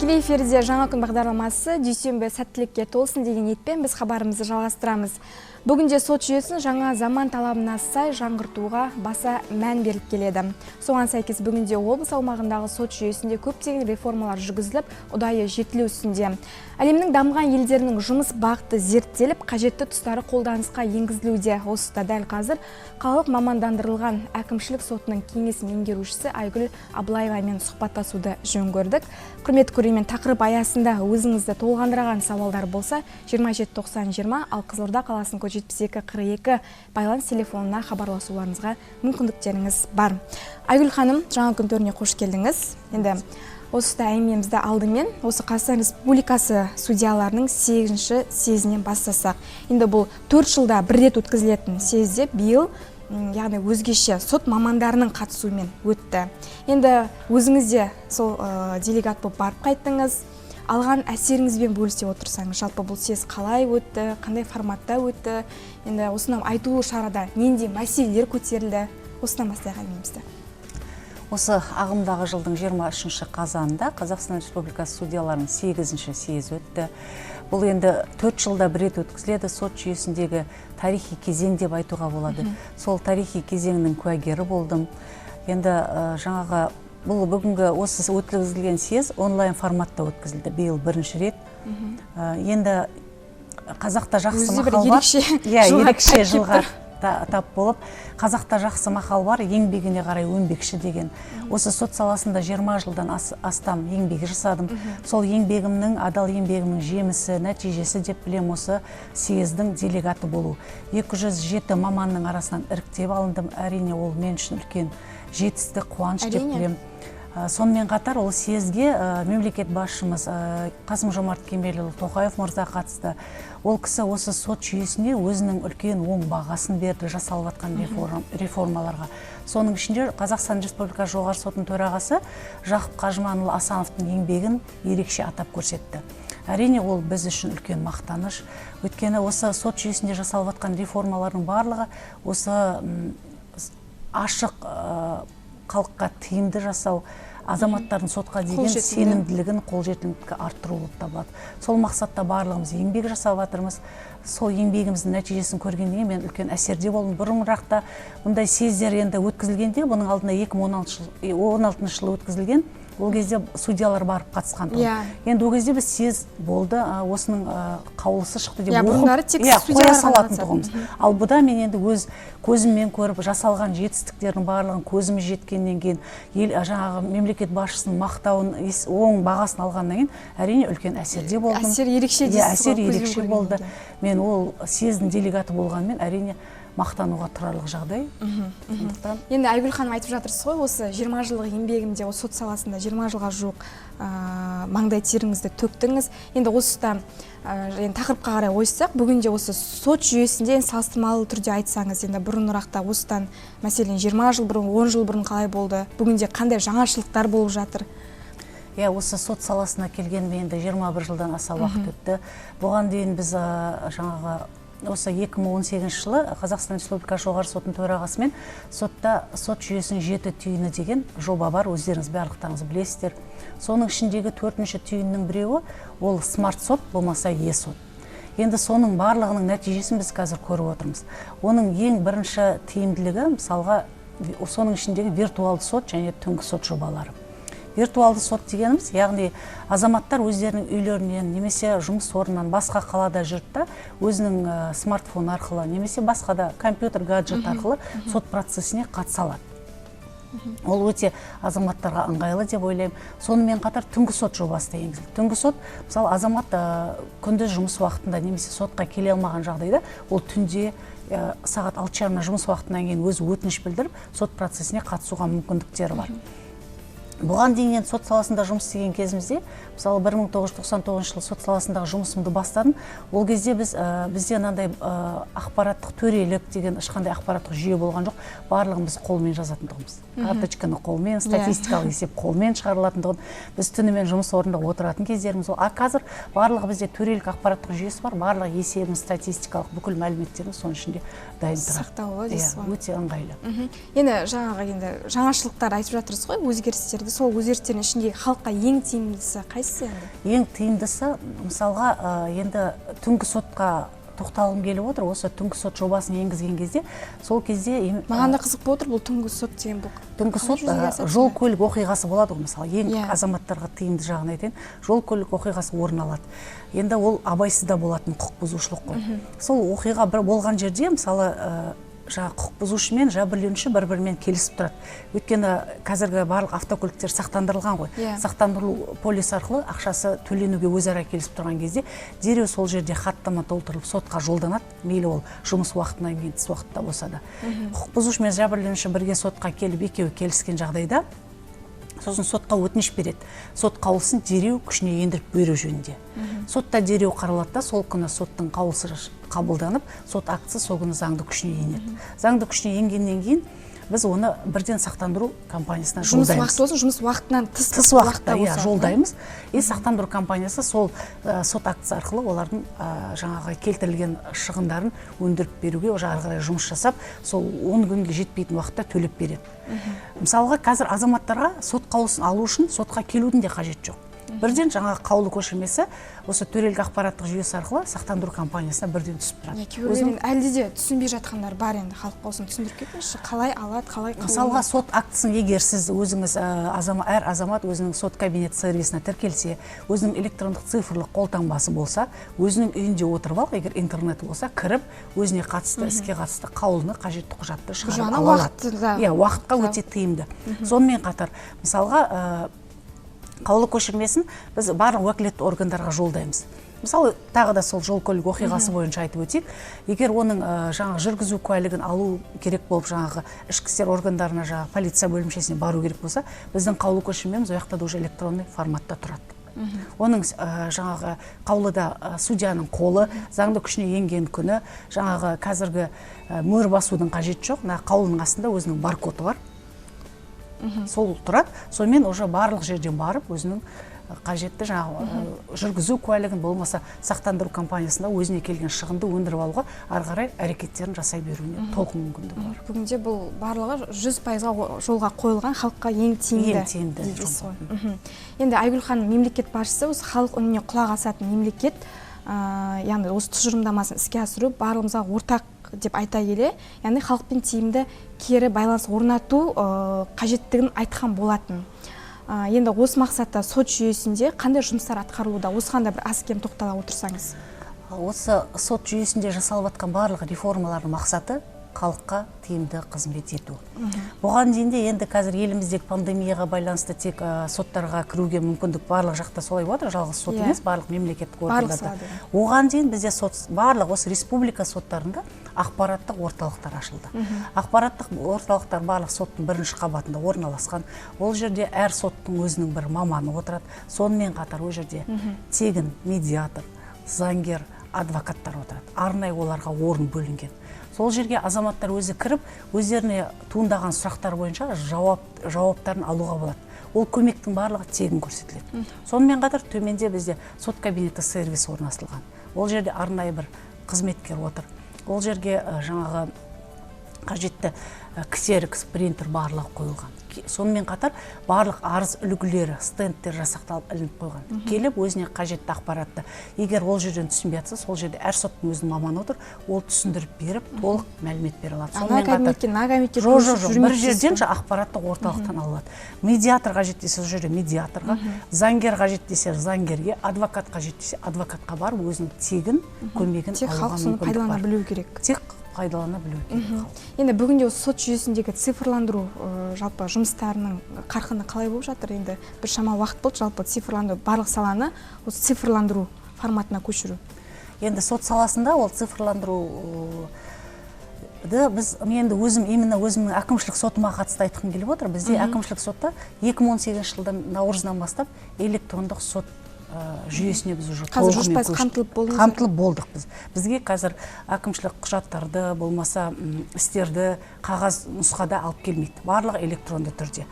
Тікелей эфирде «Жаңа күн» бағдарламасы. Дүйсенбі сәттілікке толсын деген ниетпен біз хабарымызды жалғастырамыз. Бүгінде сот жүйесін жаңа заман талабына сай жаңғыртуға баса мән беріліп келеді. Соған сәйкес бүгінде облыс аумағындағы сот жүйесінде көптеген реформалар жүргізіліп, ұдайы жетілу үстінде. Әлемнің дамыған елдерінің жұмыс бағыты зерттеліп, қажетті тұстары қолданысқа енгізілуде. Осы дәл қазір қалалық мамандандырылған әкімшілік сотының кеңес меңгерушісі Айгүл Абылаевамен сұхбаттасуды жөн көрдік. Құрметті көрермен, тақырып аясында өзіңізді толғандырған сауалдар болса, 27 90 20, ал Қызылорда қаласының код 72 42 байланыс телефонына хабарласуларыңызға мүмкіндіктеріңіз бар. Айгүл ханым, «Жаңа күн» төріне қош келдіңіз. Енді осы әңгімемізді алдымен осы Қазақстан Республикасы судьяларының 8-ші съезінен бастасақ. Енді бұл 4 жылда бір рет өткізілетін съезде биыл, яғни өзгеше сот мамандарының қатысуымен өтті. Енді өзіңіз де сол делегат болып барып қайттыңыз. Алған әсеріңізбен бөлісе отырсаңыз, жалпы бұл съезд қалай өтті, қандай форматта өтті, енді осынау айтулы шарада нендей мәселелер көтерілді, осыдан бастайық әңгімемізді. Осы ағымдағы жылдың 23 қазанында Қазақстан Республикасы судьяларының 8-ші съезі өтті. Бұл енді 4 жылда бір рет өткізіледі, сот жүйесіндегі тарихи кезең деп айтуға болады. Сол тарихи кезеңнің куәгері болдым. Енді жаңағы бұл бүгінгі осы өткізілген съезд онлайн форматта өткізілді, биыл бірінші рет. Енді қазақта жақсы мақал бар. Иә, ерекше жылға тап болып, қазақта жақсы мақал бар: «Еңбегіне қарай өнбекші» деген. Осы сот саласында 20 жылдан астам еңбек жасадым. Сол еңбегімнің, адал еңбегімнің жемісі, нәтижесі деп білем осы съездің делегаты болу. 207 маманның арасынан іріктеп алындым. Әрине, ол мен үшін үлкен жетістік, қуаныш деп білем. Сонымен қатар ол съезге мемлекет басшымыз Қасым Жомарт Кемелұлы Тоқаев мырза қатысты. Ол кісі осы сот жүйесіне өзінің үлкен оң бағасын берді, жасалып жатқан реформаларға. Соның ішінде Қазақстан Республикасы Жоғарғы Сотының төрағасы Жақып Қажыманұлы Асановтың еңбегін ерекше атап көрсетті. Әрине, ол біз үшін үлкен мақтаныш, өйткені осы сот жүйесінде жасалып жатқан реформалардың барлығы осы ашық, халыққа тиімді жасау, азаматтардың сотқа деген сенімділігін, қолжетімділікті арттыру болып табылады. Сол мақсатта барлығымыз еңбек жасап жатырмыз. Сол еңбегіміздің нәтижесін көргеннен кейін мен үлкен әсерде болдым. Бұрынырақта мұндай съездер енді өткізілгенде, бұның алдында 2016 жылы өткізілген, ол кезде судьялар барып қатысқан тұғын. Енді ол кезде біз съезд болды, осының қаулысы шықты деп оқып, тек иә, қоя салатын тұғынбыз. Ал бұда мен енді өз көзіммен көріп, жасалған жетістіктердің барлығын көзім жеткеннен кейін, ел жаңағы мемлекет басшысының мақтауын, оң бағасын алғаннан кейін, әрине, үлкен әсерде болдым. Әсер ерекше дейсіз. Иә, әсер ерекше болды. Мен ол съездің делегаты болғанмен, әрине, мақтануға тұрарлық жағдай. Сондықтан енді, Айгүл ханым, айтып жатырсыз ғой, осы 20 жылдық еңбегімде, осы сот саласында 20 жылға жуық маңдай теріңізді төктіңіз. Енді осыда енді тақырыпқа қарай ойыссақ, бүгінде осы сот жүйесінде енді салыстырмалы түрде айтсаңыз, енді бұрынырақта, осыдан, мәселен, 20 жыл бұрын, 10 жыл бұрын қалай болды, бүгінде қандай жаңашылдықтар болып жатыр? Иә, осы сот саласына келгеніме енді 21 жылдан аса уақыт өтті. Бұған дейін біз жаңағы осы 2018 жылы Қазақстан Республикасы Жоғарғы Сотының төрағасымен сотта «Сот жүйесінің жеті түйіні» деген жоба бар, өздеріңіз барлықтарыңыз білесіздер. Соның ішіндегі төртінші түйіннің біреуі ол смарт сот болмаса е сот. Енді соның барлығының нәтижесін біз қазір көріп отырмыз. Оның ең бірінші тиімділігі, мысалға, соның ішіндегі виртуалды сот және түнгі сот жобалары. Виртуалды сот дегеніміз, яғни азаматтар өздерінің үйлерінен немесе жұмыс орнынан басқа қалада жүріп та, өзінің смартфон арқылы немесе басқа да компьютер, гаджет арқылы сот процесіне қатыса алады. Ол өте азаматтарға ыңғайлы деп ойлаймын. Сонымен қатар түнгі сот жобасы да енгізілді. Түнгі сот, мысалы, азамат күндіз жұмыс уақытында немесе сотқа келе алмаған жағдайда, ол түнде сағат 6:30 жұмыс уақытынан кейін өзі өтініш білдіріп, сот процесіне қатысуға мүмкіндіктері бар. Бұған дейін енді сот саласында жұмыс істеген кезімізде, мысалы, 1999 жылы сот саласындағы жұмысымды бастадым. Ол кезде бізде мынандай ақпараттық төрелік деген ешқандай ақпараттық жүйе болған жоқ. Барлығын біз қолмен жазатын тұғынбыз. Карточканы қолмен, статистикалық есеп қолмен шығарылатын тұғын. Біз түнімен жұмыс орнында отыратын кездеріміз ол. А қазір барлығы бізде төрелік ақпараттық жүйесі бар, барлық есебіміз, статистикалық бүкіл мәліметтеріміз соның ішінде дайын тұрады. Сақтаулы дейсіз ғой. Өте ыңғайлы. Енді жаңағы енді жаңашылдықтар айтып жатырсыз ғой, өзгерістерді. Енді сол өзгерістердің ішіндегі халыққа ең тиімдісі қайсысы енді? Ең тиімдісі, мысалға, енді түнгі сотқа тоқталғым келіп отыр. Осы түнгі сот жобасын енгізген кезде, сол кезде Маған да қызық болып отыр бұл түнгі сот деген бұл. Түнгі қалай сот жүзеге асады? Жол көлік оқиғасы болады ғой, мысалы, ең азаматтарға тиімді жағын айтайын. Жол көлік оқиғасы орын алады. Енді ол абайсызда болатын құқық бұзушылық қой. Сол оқиға бір болған жерде, мысалы, жаңағы құқық бұзушы мен жәбірленуші бір бірімен келісіп тұрады. Өйткені қазіргі барлық автокөліктер сақтандырылған ғой. Сақтандыру полис арқылы ақшасы төленуге өзара келісіп тұрған кезде, дереу сол жерде хаттама толтырылып, сотқа жолданады, мейлі ол жұмыс уақытынан кейін тыс уақытта болса да. Құқық бұзушы мен жәбірленуші бірге сотқа келіп, екеуі келіскен жағдайда, сосын сотқа өтініш береді сот қаулысын дереу күшіне ендіріп беру жөнінде. Сотта дереу қаралады да, сол күні соттың қаулысы қабылданып, сот актісі сол күні заңды күшіне енеді. Заңды күшіне енгеннен кейін біз оны бірден сақтандыру компаниясына Жұмыс жолдаймыз. уақыты болсын, жұмыс уақытынан тыс Тыс уақытта, иә, болса. Жолдаймыз. И сақтандыру компаниясы сол сот актісі арқылы олардың жаңағы келтірілген шығындарын өндіріп беруге уже ары қарай жұмыс жасап, сол 10 күнге жетпейтін уақытта төлеп береді. Мысалға, қазір азаматтарға сот қаулысын алу үшін сотқа келудің де қажеті жоқ. Бірден жаңағы қаулы көшірмесі осы төрелік ақпараттық жүйесі арқылы сақтандыру компаниясына бірден түсіп тұрады. Иә, кейбіреулер енді әлде де түсінбей жатқандар бар. Енді халыққа осыны түсіндіріп кетіңізші, қалай алады, қалай қаулы? Мысалға, сот актісін егер сіз өзіңіз, әр азамат өзінің сот кабинет сервисіне тіркелсе, өзінің электрондық цифрлық қолтаңбасы болса, өзінің үйінде отырып алып, егер интернет болса, кіріп, өзіне қатысты іске қатысты қаулыны, қажетті құжатты шығарып Жағынан ала алады. Уақытты да. Иә, уақытқа өте тиімді. Сонымен қатар, мысалға, қаулы көшірмесін біз барлық уәкілетті органдарға жолдаймыз. Мысалы, тағы да сол жол көлік оқиғасы бойынша айтып өтейік. Егер оның жаңағы жүргізу куәлігін алу керек болып, жаңағы ішкі істер органдарына, жаңағы полиция бөлімшесіне бару керек болса, біздің қаулы көшірмеміз ол жақта да уже электронный форматта тұрады. Оның жаңағы қаулыда судьяның қолы, заңды күшіне енген күні, жаңағы қазіргі мөр басудың қажеті жоқ. Мына қаулының астында өзінің баркоды бар, сол тұрады. Сонымен уже барлық жерден барып, өзінің қажетті жаңағы жүргізу куәлігін, болмаса сақтандыру компаниясында өзіне келген шығынды өндіріп алуға ары қарай әрекеттерін жасай беруіне толық мүмкіндігі бар. Бүгінде бұл барлығы 100%-ға жолға қойылған, халыққа ең тиімді Ең тиімді дейсіз жол. ғой. Енді, Айгүл ханым, мемлекет басшысы осы халық үніне құлақ асатын мемлекет, яғни осы тұжырымдамасын іске асыру барлығымызға ортақ деп айта келе, яғни халықпен тиімді кері байланыс орнату қажеттігін айтқан болатын. Енді осы мақсатта сот жүйесінде қандай жұмыстар атқарылуда, осыған да бір аз кем тоқтала отырсаңыз. Осы сот жүйесінде жасалып жатқан барлық реформалардың мақсаты — халыққа тиімді қызмет ету. Бұған дейін де, енді қазір еліміздегі пандемияға байланысты тек соттарға кіруге мүмкіндік барлық жақта солай болып жатыр, жалғыз сот емес, барлық мемлекеттік Барлық органдарда. салада. Оған дейін бізде сот, барлық осы республика соттарында ақпараттық орталықтар ашылды. Ақпараттық орталықтар барлық соттың бірінші қабатында орналасқан. Ол жерде әр соттың өзінің бір маманы отырады. Сонымен қатар ол жерде тегін медиатор, заңгер, адвокаттар отырады. Арнайы оларға орын бөлінген. Сол жерге азаматтар өзі кіріп, өздеріне туындаған сұрақтар бойынша жауаптарын алуға болады. Ол көмектің барлығы тегін көрсетіледі. Сонымен қатар төменде бізде сот кабинеті сервисі орналастырылған. Ол жерде арнайы бір қызметкер отыр. Ол жерге жаңағы қажетті ксерокс принтер барлығы қойылған. Сонымен қатар барлық арыз үлгілері, стендтер жасақталып, ілініп қойған. Келіп, өзіне қажетті ақпаратты, егер ол жерден түсінбей жатса, сол жерде әр соттың өзінің маманы отыр, ол түсіндіріп беріп, толық мәлімет бере алады. Ана Сонымен қатар кабинетке, мына кабинетке жоқ, көшіп жоқ, жоқ, бір жүрмейді дейсіз жерден ғой. Ақпараттық орталықтан ала алады. Медиатор қажет десе, сол жерде медиаторға, заңгер қажет десе, заңгерге, адвокат қажет десе, адвокатқа барып, өзінің тегін көмегін Тек алуға халық соны мүмкіндік пайдалана бар. білу керек. Тек пайдалана білу керек халық. Енді бүгінде осы сот жүйесіндегі цифрландыру жалпы жұмыстарының қарқыны қалай болып жатыр? Енді біршама уақыт болды, жалпы цифрландыру, барлық саланы осы цифрландыру форматына көшіру. Енді сот саласында ол цифрландыру біз, мен енді өзім, именно өзімнің әкімшілік сотыма қатысты айтқым келіп отыр. Бізде әкімшілік сотта 2018 жылдан наурызынан бастап электрондық сот жүйесіне біз уже Қазір толығымен 100% көштік. қамтылып болдыңыз. Қамтылып болдық біз. Бізге қазір әкімшілік құжаттарды, болмаса істерді қағаз нұсқада алып келмейді. Барлығы электронды түрде.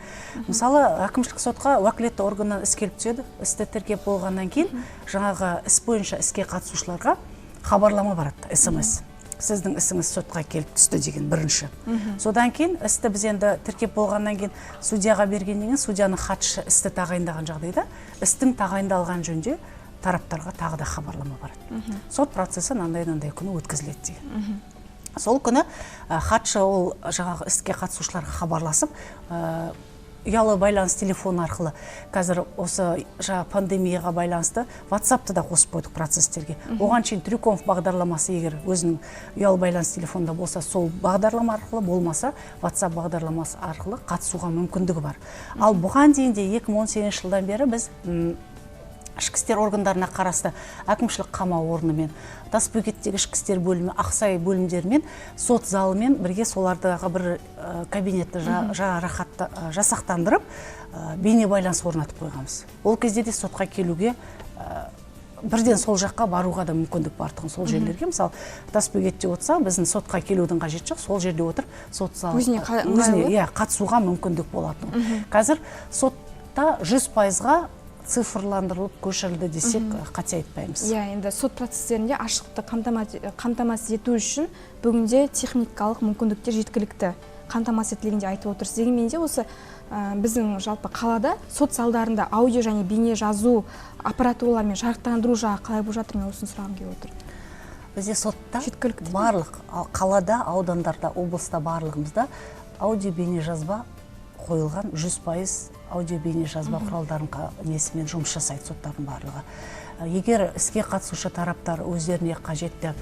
Мысалы, әкімшілік сотқа уәкілетті органнан іс келіп түседі. Істі тіркеп болғаннан кейін жаңағы іс бойынша іске қатысушыларға хабарлама барады, СМС. Сіздің ісіңіз сотқа келіп түсті деген бірінші. Содан кейін істі біз енді тіркеп болғаннан кейін судьяға бергеннен кейін судьяның хатшысы істі тағайындаған жағдайда істің тағайындалған жөнінде тараптарға тағы да хабарлама барады. Сот процесі мынандай-мынандай күні өткізіледі деген. Сол күні хатшы ол жаңағы іске қатысушыларға хабарласып, ұялы байланыс телефоны арқылы, қазір осы жаңа пандемияға байланысты WhatsApp-ты да қосып қойдық процестерге. Оған шейін Триконф бағдарламасы, егер өзінің ұялы байланыс телефонында болса, сол бағдарлама арқылы, болмаса WhatsApp бағдарламасы арқылы қатысуға мүмкіндігі бар. Ал бұған дейін де 2018 жылдан бері біз ішкі істер органдарына қарасты әкімшілік қамау орнымен, Тасбөгеттегі ішкі істер бөлімі, Ақсай бөлімдерімен, сот залымен бірге солардағы бір кабинетті жасақтандырып, бейне байланыс орнатып қойғанбыз. Ол кезде де сотқа келуге, бірден сол жаққа баруға да мүмкіндік бар тұғын. Сол жерлерге, мысалы, Тасбөгетте отырса, біздің сотқа келудің қажеті жоқ, сол жерде отырып, сот залы өзіне өзіне, иә, қатысуға мүмкіндік болатын. Қазір сотта 100%-ға цифрландырылып көшірілді десек, қате айтпаймыз. Иә, енді сот процестерінде ашықтықты қамтамасыз ету үшін бүгінде техникалық мүмкіндіктер жеткілікті қамтамасыз етілген деп айтып отырсыз. Дегенмен де осы біздің жалпы қалада сот залдарында аудио және бейне жазу аппаратуралармен жарықтандыру жағы қалай болып жатыр, мен осыны сұрағым келіп отыр. Бізде сотта жеткілікті ме? Барлық қалада, аудандарда, облыста барлығымызда аудио бейне жазба қойылған, 100% аудио бейне жазба құралдарын несімен жұмыс жасайды соттардың барлығы. Егер іске қатысушы тараптар өздеріне қажетті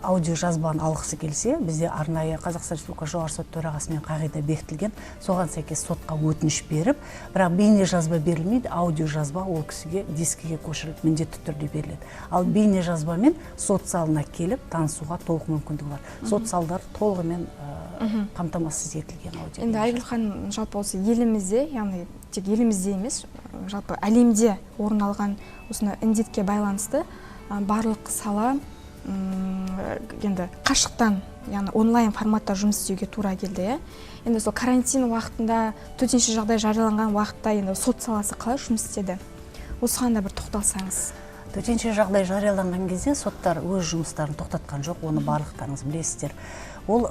аудио жазбаны алғысы келсе, бізде арнайы Қазақстан Республикасы Жоғарғы Сот төрағасымен қағида бекітілген, соған сәйкес сотқа өтініш беріп, бірақ бейне жазба берілмейді, аудио жазба ол кісіге дискіге көшіріліп міндетті түрде беріледі. Ал бейне жазбамен сот залына келіп танысуға толық мүмкіндігі бар. Сот залдары толығымен қамтамасыз етілген аудио. Енді Айгүл ханым, жалпы осы елімізде, яғни тек елімізде емес, жалпы әлемде орын алған осыны індетке байланысты барлық сала енді қашықтан, яғни онлайн форматта жұмыс істеуге тура келді, иә? Енді сол карантин уақытында, төтенше жағдай жарияланған уақытта енді сот саласы қалай жұмыс істеді? Осыған да бір тоқталсаңыз. Төтенше жағдай жарияланған кезде соттар өз жұмыстарын тоқтатқан жоқ, оны барлықтарыңыз білесіздер. Ол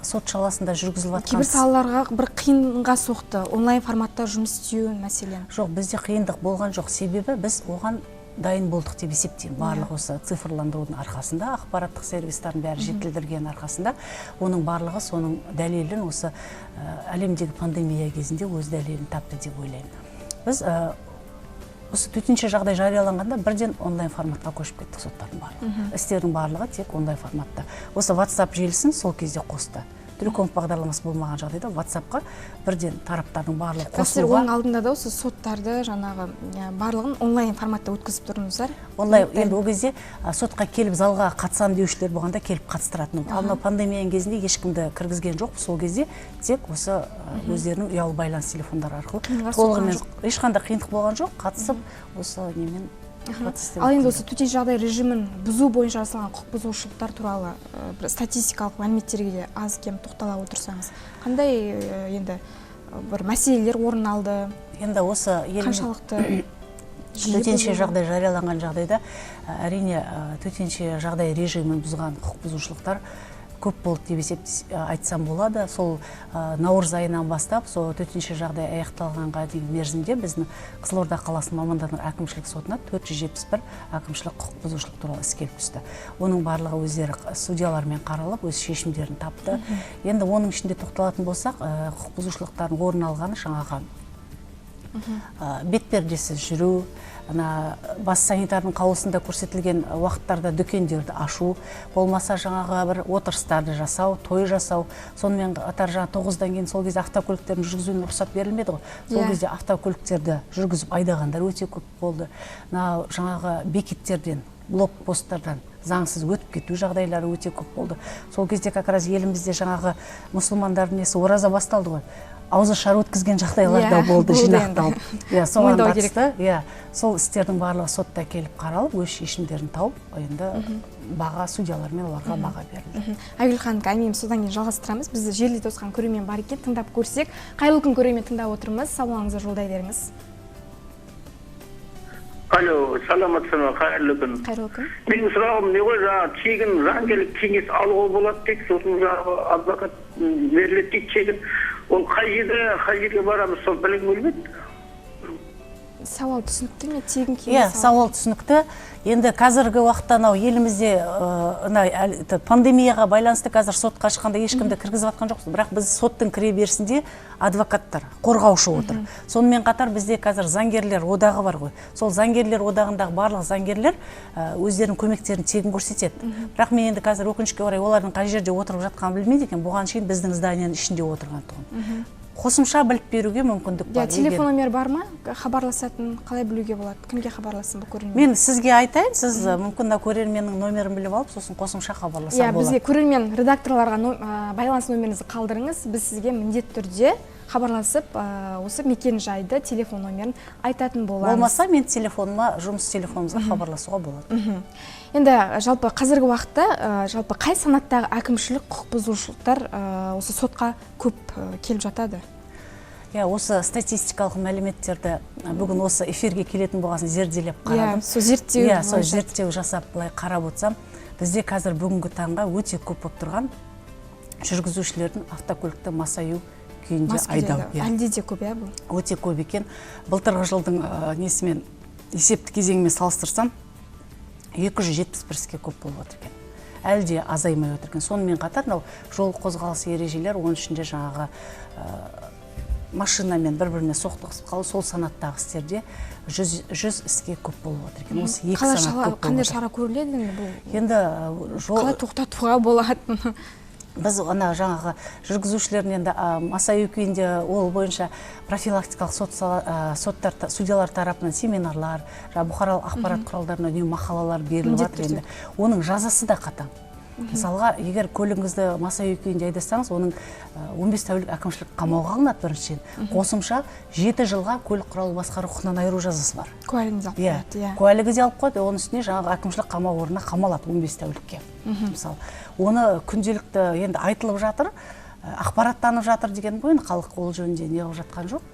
сот саласында жүргізіліп жатқан Кейбір салаларға бір қиынға соқты, онлайн форматта жұмыс істеу мәселен. Жоқ, бізде қиындық болған жоқ, себебі біз оған дайын болдық деп есептеймін. Барлық осы цифрландырудың арқасында, ақпараттық сервистардың бәрі жетілдірген арқасында, оның барлығы соның дәлелін осы әлемдегі пандемия кезінде өз дәлелін тапты деп ойлаймын. Біз осы төтенше жағдай жарияланғанда бірден онлайн форматқа көшіп кеттік соттардың барлығы. Істердің барлығы тек онлайн форматта. Осы WhatsApp желісін сол кезде қосты. Триконф бағдарламасы болмаған жағдайда WhatsApp-қа бірден тараптардың барлығы Бірақ сіздер қосылуға. Оның алдында да осы соттарды жаңағы, барлығын онлайн форматта өткізіп тұрдыңыздар. Онлайн, енді ол кезде сотқа келіп залға қатысам деушілер болғанда келіп қатыстыратын. Ал мынау пандемияның кезінде ешкімді кіргізген жоқ. Сол кезде тек осы өздерінің ұялы байланыс телефондары арқылы Қиынға соққан толығымен жоқ. ешқандай қиындық болған жоқ, қатысып осы немен процесстер Ал енді өткізді. осы төтенше жағдай режимін бұзу бойынша жасалған құқық бұзушылықтар туралы бір статистикалық мәліметтерге де аз кем тоқтала отырсаңыз, қандай енді бір мәселелер орын алды? Енді осы еліміз Қаншалықты жиі төтенше бұзылды? жағдай жарияланған жағдайда, әрине, төтенше жағдай режимін бұзған құқық бұзушылықтар көп болды деп айтсам болады. Сол наурыз айынан бастап, сол төтенше жағдай аяқталғанға дейінгі мерзімде біздің Қызылорда қаласының мамандандырылған әкімшілік сотына 471 әкімшілік құқық бұзушылық туралы іс келіп түсті. Оның барлығы өздері судьялармен қаралып, өз шешімдерін тапты. Енді оның ішінде тоқталатын болсақ, құқық бұзушылықтардың орын алғаны жаңағы бетпердесіз жүру, ана бас санитардың қаулысында көрсетілген уақыттарда дүкендерді ашу, болмаса жаңағы бір отырыстарды жасау, той жасау, сонымен қатар жаңа 9-дан кейін сол кезде автокөліктердің жүргізуіне рұқсат берілмеді ғой. Сол кезде автокөліктерді жүргізіп айдағандар өте көп болды. Мына жаңағы бекеттерден, блокпосттардан заңсыз өтіп кету жағдайлары өте көп болды. Сол кезде как раз елімізде жаңағы мұсылмандардың несі ораза басталды ғой. Ауызашар өткізген жағдайлар да болды, Болды енді. жинақталып. Иә, соған Мойындау керек. қатысты, иә, сол істердің барлығы сотта келіп қаралып, өз шешімдерін тауып, енді баға судьялармен оларға баға берілді. Айгүл ханым, әңгімемізді содан кейін жалғастырамыз. Бізді желіде тосқан көрермен бар екен, тыңдап көрсек. Қайырлы күн, көрермен, тыңдап отырмыз. Сауалыңызды жолдай беріңіз. Алло, саламатсыз ба, қайырлы күн. Қайырлы күн. Менің сұрағым не ғой, жаңағы тегін заңгерлік кеңес алуға болады дейді, сосын жаңағы адвокат беріледі дейді тегін. Ол қай жерде, қай жерге барамыз, сол білгім келмейді. Сауал түсінікті ме? Тегін кеңес? Иә, сауал түсінікті. Енді қазіргі уақытта анау елімізде пандемияға байланысты қазір сотқа ешқандай ешкімді кіргізіп жатқан жоқпыз. Бірақ біз соттың кіре берісінде адвокаттар, қорғаушы отыр. Сонымен қатар бізде қазір заңгерлер одағы бар ғой. Сол заңгерлер одағындағы барлық заңгерлер өздерінің көмектерін тегін көрсетеді. Бірақ мен енді қазір, өкінішке орай, олардың қай жерде отырып жатқанын білмейді екен. Бұған шейін біздің зданияның ішінде отырған тұғын. Қосымша біліп беруге мүмкіндік бар. Телефон номер бар ма? Хабарласатын қалай білуге болады? Кімге хабарласын бұл көрермен? Мен сізге айтайын, сіз мүмкін мына көрерменнің номерін біліп алып, сосын қосымша хабарласа болады. Бізге көрермен редакторларға байланыс номеріңізді қалдырыңыз. Біз сізге міндетті түрде хабарласып, осы мекен жайды, телефон номерін айтатын боламыз. Болмаса мен телефоныма, жұмыс телефонымызға хабарласуға болады. Енді жалпы қазіргі уақытта жалпы қай санаттағы әкімшілік құқық бұзушылықтар осы сотқа көп келіп жатады? Иә, осы статистикалық мәліметтерді бүгін осы эфирге келетін болғасын зерделеп қарадым. Иә, сол зерттеу. Иә, сол зерттеу жасап былай қарап отырсам, бізде қазір бүгінгі таңға өте көп болып тұрған жүргізушілердің автокөлікті масаю күйінде айдау. Әлде де көп, иә, бұл? Өте көп екен. Былтырғы жылдың несімен, есепті кезеңімен салыстырсам, 271 іске көп болып отыр екен. Әлі де азаймай отыр екен. Сонымен қатар мынау жол қозғалысы ережелері, оның ішінде жаңағы машинамен бір-біріне соқтығысып қалу, сол санаттағы істерде 100 іске көп болып отыр екен. Осы екі санат көп болып отыр. Қандай шара көріледі енді бұл? Енді жол қалай тоқтатуға болады? Біз ана жаңағы жүргізушілердің енді масаю күйінде ол бойынша профилактикалық соттар, судьялар тарапынан семинарлар, жаңа бұқаралық ақпарат құралдарына үнемі мақалалар беріліп жатыр енді. Оның жазасы да қатаң. Мысалға, егер көлігіңізді масаю күйінде айдасаңыз, оның 15 тәулік әкімшілік қамауға алынады біріншіден. Қосымша 7 жылға көлік құралы басқару құқығынан айыру жазасы бар. Куәлігін алып қояды, иә. Куәлігі де алып қояды, оның үстіне жаңағы әкімшілік қамау орнына қамалады 15 тәулікке. Мысалы, оны күнделікті енді айтылып жатыр, ақпараттанып жатыр деген ғой, енді халық ол жөнінде не қылып жатқан жоқ.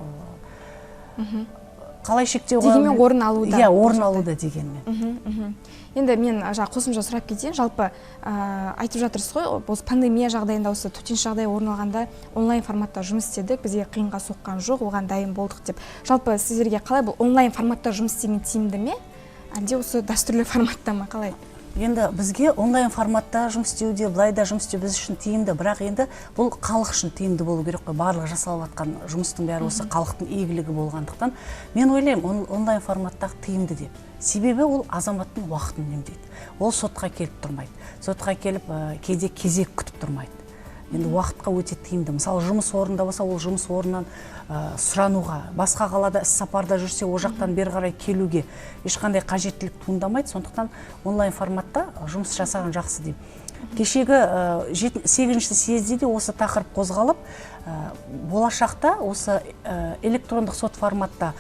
Қалай шектеу дегенмен орын алуда. Иә, орын алуда дегенмен. Енді мен жаңа қосымша сұрап кетейін, жалпы айтып жатырсыз ғой, осы пандемия жағдайында, осы төтенше жағдай орын алғанда онлайн форматта жұмыс істедік, бізге қиынға соққан жоқ, оған дайын болдық деп. Жалпы сіздерге қалай бұл онлайн форматта жұмыс істеген тиімді ме, әлде осы дәстүрлі форматта ма, қалай? Енді бізге онлайн форматта жұмыс істеу де, былай да жұмыс істеу біз үшін тиімді, бірақ енді бұл халық үшін тиімді болу керек қой. Барлық жасалып жатқан жұмыстың бәрі осы халықтың игілігі болғандықтан мен ойлаймын онлайн форматта тиімді деп. Себебі ол азаматтың уақытын үнемдейді. Ол сотқа келіп тұрмайды. Сотқа келіп кейде кезек күтіп тұрмайды. Енді уақытқа өте тиімді. Мысалы, жұмыс орнында болса, ол жұмыс орнынан сұрануға, басқа қалада іс сапарда жүрсе, ол жақтан бері қарай келуге ешқандай қажеттілік туындамайды. Сондықтан онлайн форматта жұмыс жасаған жақсы деймін. Кешегі 8-ші съезде де осы тақырып қозғалып, болашақта осы электрондық сот форматта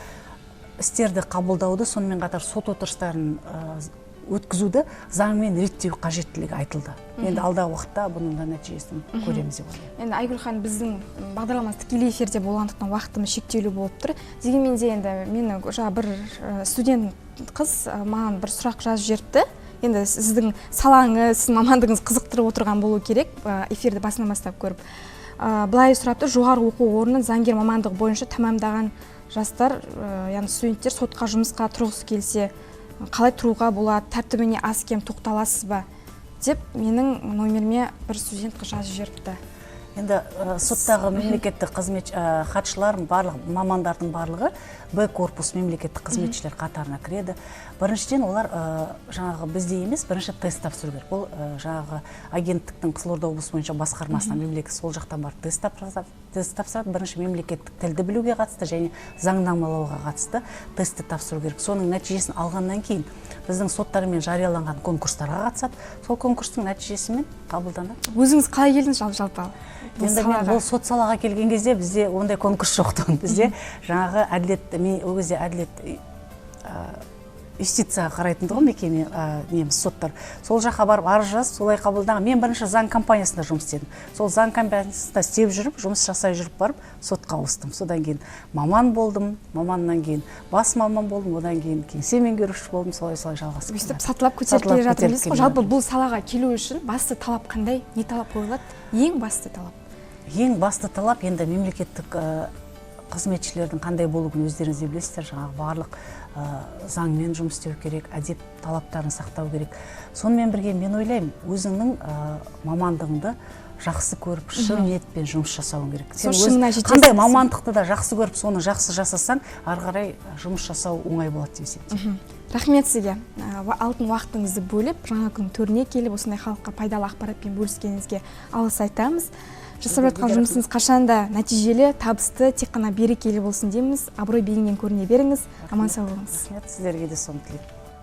істерді қабылдауды, сонымен қатар сот отырыстарын өткізуді заңмен реттеу қажеттілігі айтылды. Енді алдағы уақытта бұның да нәтижесін көреміз деп ойлаймын. Енді Айгүл ханым, біздің бағдарламамыз тікелей эфирде болғандықтан уақытымыз шектеулі болып тұр. Дегенмен де енді мені жаңа бір студент қыз маған бір сұрақ жазып жіберіпті. Енді сіздің салаңыз, сіздің мамандығыңыз қызықтырып отырған болу керек, эфирді басынан бастап көріп. Былай сұрапты: жоғары оқу орнын заңгер мамандығы бойынша тәмамдаған жастар, яғни студенттер сотқа жұмысқа тұрғысы келсе, қалай тұруға болады, тәртібіне аз кем тоқталасыз ба деп менің номеріме бір студент қыз жазып жіберіпті. Енді соттағы мемлекеттік қызмет хатшылар, барлық мамандардың барлығы Б корпус мемлекеттік қызметшілер қатарына кіреді. Біріншіден олар жаңағы бізде емес, бірінші тест тапсыру керек. Ол жаңағы агенттіктің Қызылорда облысы бойынша басқармасына мемлекет сол жақтан барып тест тапсырады. Бірінші мемлекеттік тілді білуге қатысты және заңнамалауға қатысты тестті тапсыру керек. Соның нәтижесін алғаннан кейін біздің соттармен жарияланған конкурстарға қатысады. Сол конкурстың нәтижесімен қабылданады. Өзіңіз қалай келдіңіз жалпы? Енді мен бұл сот салаға келген кезде бізде ондай конкурс жоқ тұғын. Бізде жаңағы әділет, мен ол кезде әділет Юстицияға қарайтын тұғын мекеме, неміз, соттар. Сол жаққа барып арыз жазып, солай қабылдаған. Мен бірінші заң компаниясында жұмыс істедім. Сол заң компаниясында істеп жүріп, жұмыс жасай жүріп барып сотқа ауыстым. Содан кейін маман болдым, маманнан кейін бас маман болдым, одан кейін кеңсе меңгеруші болдым, солай солай жалғасып Өйстіп келе. сатылап көтеріліп Сатылап келе жатыр көтеріліп дейсіз ғой. келе Жалпы жатыр. бұл салаға келу үшін басты талап қандай? Не талап қойылады? Ең басты талап? Ең басты талап енді мемлекеттік қызметшілердің қандай болуын өздеріңіз де білесіздер. Жаңағы барлық заңмен жұмыс істеу керек, әдеп талаптарын сақтау керек. Сонымен бірге мен ойлаймын, өзіңнің мамандығыңды жақсы көріп, шын ниетпен жұмыс жасауың керек. Сен Сол шыңына өз жетесің. қандай мамандықты да жақсы көріп, соны жақсы жасасаң, ары қарай жұмыс жасау оңай болады деп есептеймін. Рахмет сізге. Алтын уақытыңызды бөліп, Жаңа күн төріне келіп, осындай халыққа пайдалы ақпаратпен бөліскеніңізге алғыс айтамыз. Жасап жатқан жұмысыңыз қашанда нәтижелі, табысты, тек қана берекелі болсын дейміз. Абырой биігінен көріне беріңіз. Аман сау болыңыз. Рахмет, сіздерге де соны тілеймін.